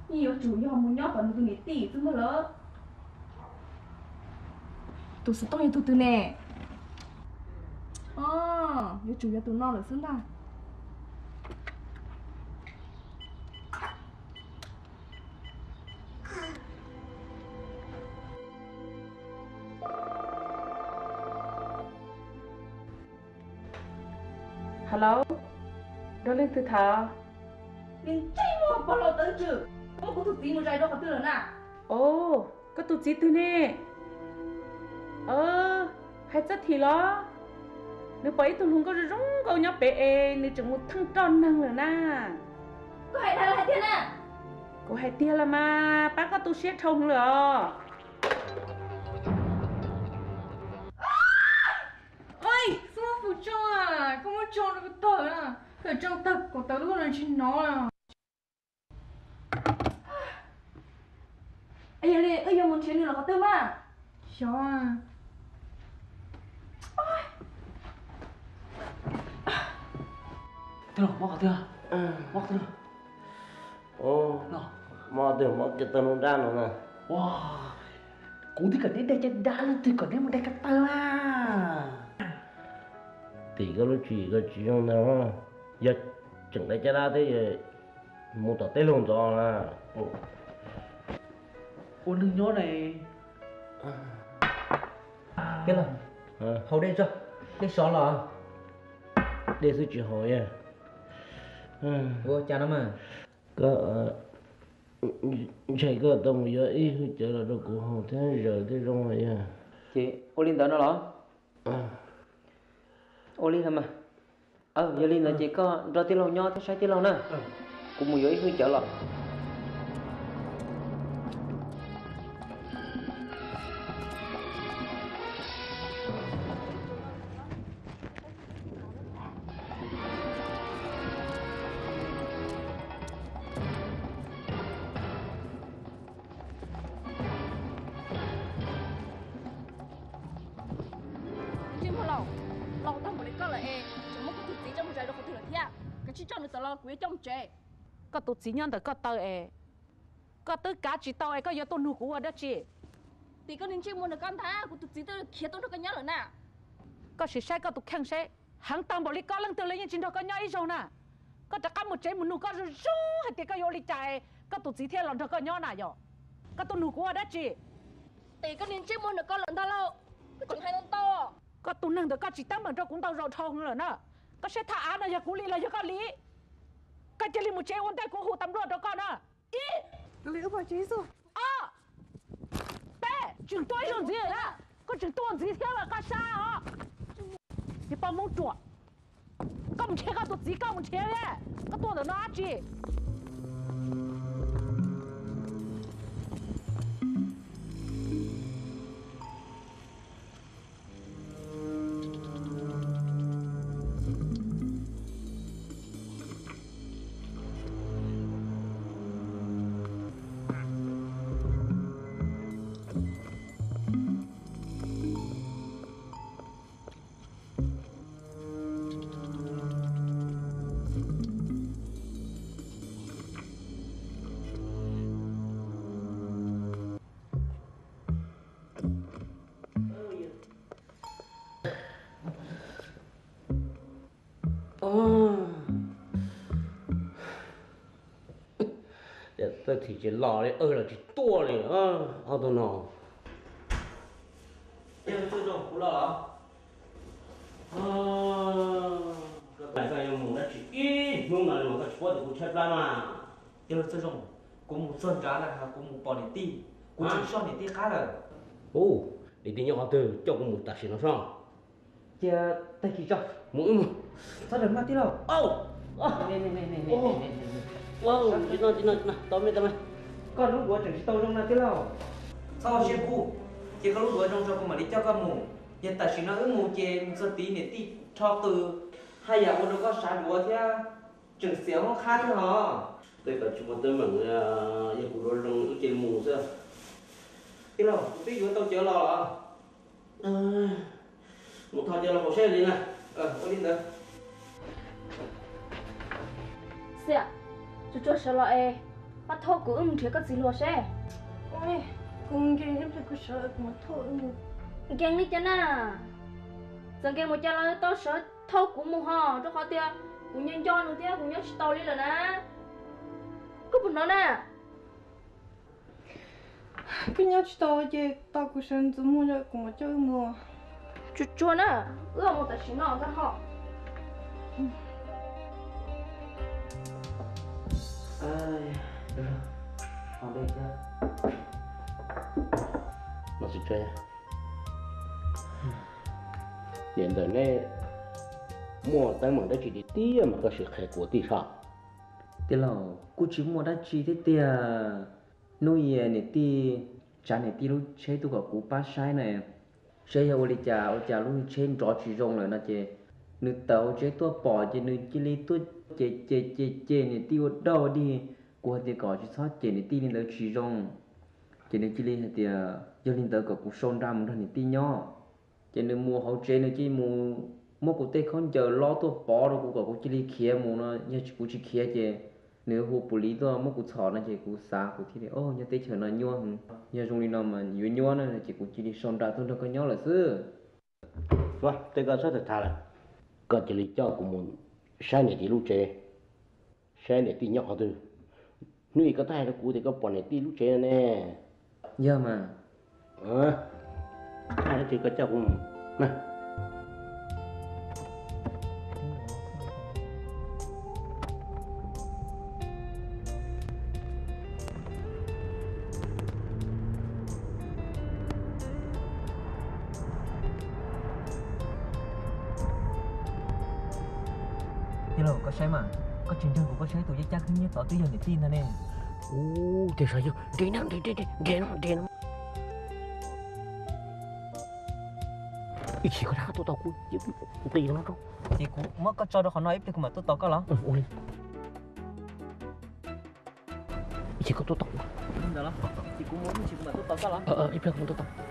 Yeej yuav tsum yog mus nyob tom nws tus niam tij xwb muaj lawm. Tus xov tooj yog tus twg ne? O, yuav tsum yog tus no lawm xwb ntag. Hello, nrog leej twg tham? Nws ntsej muag pog laus tawv tswm, muab kuv tus txiv mus zais rau qhov twg lawm na? O, koj tus txiv twg ne? Hais Txawj Thim los? Nws pom ib tug hluas nkauj zoo zoo nkauj nyob pem es nws tseem mus theej roj neeg lawm na. Koj hais dag los hais tiag na? Kuv hais tiag los mas, pab koj tu siab dhau heev lawm os. Oj, xub muab fus tsoo a, koj muab tsoo rau kuv tawm na, tawm tsoo tawg kuv tawv lub no tsis hnov. Yog li wb yuav mus nrhiav nws los qhov twg mas? Xyov. Tij laug, mob qhov twg? Mob qhov twg? Mob twg, mob kiag tau lub nrab no na. Ua, kuv twb kom neb de caj dab, leej twg kom neb mus de ko taw a? Tim koj lub tswv yim koj tsis zoo ntag, yog tseem de caj dab thiab mus tom teb laug ntxov na. Ua neeg nyob ne. Tij laug, haus dej tso, dej sov los. Dej xwb tsis haus yog. Ua cas no mas? Koj, ntshai koj tau mus yuav ib hwj cawv los rau kuv haus thiab zaws thiab zoo yog. Ces ua li ntawd no los? Ua li mas. Yog li ntawd ces koj nrog tij laug nyob thiab saib tij laug na. Kuv mus yuav ib hwj cawv los. Ntsej muag laus, laus tag npaum li koj lawm es tseem muab kuv tus txiv coj mus zais rau qhov twg lawm thiab? Kav tsij coj nws tawm los kuv yuav coj mus tsev. Koj tus txiv nyob ntawm koj taw es koj twb kav tsis tau es koj yuav tuaj nug kuv ua dab tsi? Tim koj niag ntsej muag ntawm koj ntag, kuv tus txiv twb khiav tuaj nrog koj nyob lawm na. Koj sim saib koj tus kheej seb, heev tag npaum li koj leej twg li yeej tsis nrog koj nyob ib zaug na. Koj rov qab mus tsev mus nug koj zoo zoo hais tias koj yuav ua li cas koj tus txiv thiaj los nrog koj nyob na yom? Koj tuaj nug kuv ua dab tsi? Tim koj niag ntsej muag ntawm koj lawm ntag lauj, koj tseem hais ntau ntau. Koj tus neeg ntawm koj tsis teeb meem rau kuv ntau zaus dhau heev lawm na. Koj saib thaj av no yog kuv li los yog koj li? Koj cia li mus tsev ua ntej kuv hu tas npluaj rau koj na. Ib, ob, peb, tseem tuaj ib zaug ntxiv lawm na. Koj tseem tuaj ntxiv thiab los koj sab os. Yog poj Hmoob ruam, koj mus nrhiav koj tus txiv, koj mus nrhiav li, koj tuaj ntawm no dab tsi? Ces Txawj Thim tsis los li, wb los tsis tuaj li, ob tug no. Txawj Zoo, kuv los. Koj mus dab tsi ib hnub no li mas koj tsis paub tias kuv tshaib plab mas? Tij laug Txawj Zoo, kuv mus txog nrad lawm, kuv mus pom niam tij, kuv tseem soj niam tij qab lawm. Ub, niam tij nyob qhov twg, coj kuv mus tam sim no sob. Cia tag kis tso, mus wb mus. Txhob daws maj tij laug. Tsis no, tsis no, tsis no, tau me, tau me. Koj lub duav tseem tsis tau zoo no tij laug. Txhob ua siab kub, cia koj lub duav zoo tso kuv mam li coj koj mus. Yog tam sim no wb mus ces mus txog tid niam tij rho qws, haj yam ua rau koj sab duav thiab, tseem xiam hoob qhab thiab hos. Tej kom tsis muaj teeb meem, yog kuv duav zoo wb cia li mus xwb. Tij laug, kuv twb yuav tau cawv los. Mus tho cawv los haus saib li na. Ua li ntawd. Xiam, tsuag tsuag sawv los es. Pab thauj kuv wb mus nrhiav koj txiv hluas seb. Kuv nkees ib pliag kuv sawv kuv mam thauj wb mus. Nkees li cas na? Txawm nkees mus cas los tau sawv thauj kuv mus ho, rau qhov tias kuv nyob nco nws thiab kuv nyob tsis tau li lawm na. Koj puas hnov na? Koj nyob tsis tau ces tau kuv sawv ntxuav muag kuv mam coj wb mus. Tsuag tsuag na, wb mus tam sim no nkag ho. Niam ntawm nej muaj teeb meem dab tsi tiag tiag mas koj sim qhia kuv tij soj. Tij laug, kuj tsis muaj dab tsi thiab tiag. Hnub i niam tij tsav niam tij lub tsheb tuaj kom kuv pab saib na, seb yog ua li cas ua cas lub tsheb nrov tsis zoo lawm no ces nws tawm hauv tsev tuaj pom ces nws cia li tuaj ces ces ces ces niam tij ua daj ua dig. Kuv hais tias kom tsis txhob cem niam tij li ntawd tsis zoo, ces nws cia li hais tias yog li ntawd kom kuv sau nra mus nrog niam tij nyob. Ces nws mus hauv tsev nws cia li mus muab kuv tej khaub ncaws lob tuaj pov rau kuv kom kuv cia li khiav mus no, yog kuv tsis khiav ces nws hu pus liv tuaj muab kuv txhom no ces kuv xav kuv thiaj li, o, nyob teb chaws no nyuaj heev, yog zoo li no mas yuav nyuaj na ces kuv cia li sau nra tuaj nrog koj nyob lawm xwb. Tej koj txhob tham tham lawm, koj cia li coj kuv mus saib niam tij lub tsev, saib niam tij nyob qhov twg. Hnub i koj twb hais rau kuv tias koj pom niam tij lub tsev no ne. Yog mas. Hais tias koj coj kuv mus. Tij laug, koj saib mas, koj tsis ntseeg kuv, koj saib tus cab cab khwb nyiab tod twb yog niam tij ntag ne. Ub, tiag sav yog, nres no, nres, nres, nres no, nres no. Ib chim koj rov qab tuaj tau kuv, nqis no rau. Ces kuv muab koj tso rau qhov no ib pliag kuv mam tuaj tos koj los? Ua li. Ib chim koj tuaj tau kuv. Ntawd los? Ces kuv mus ib chim kuv mam tuaj tos koj los? Ib pliag kuv tuaj tau.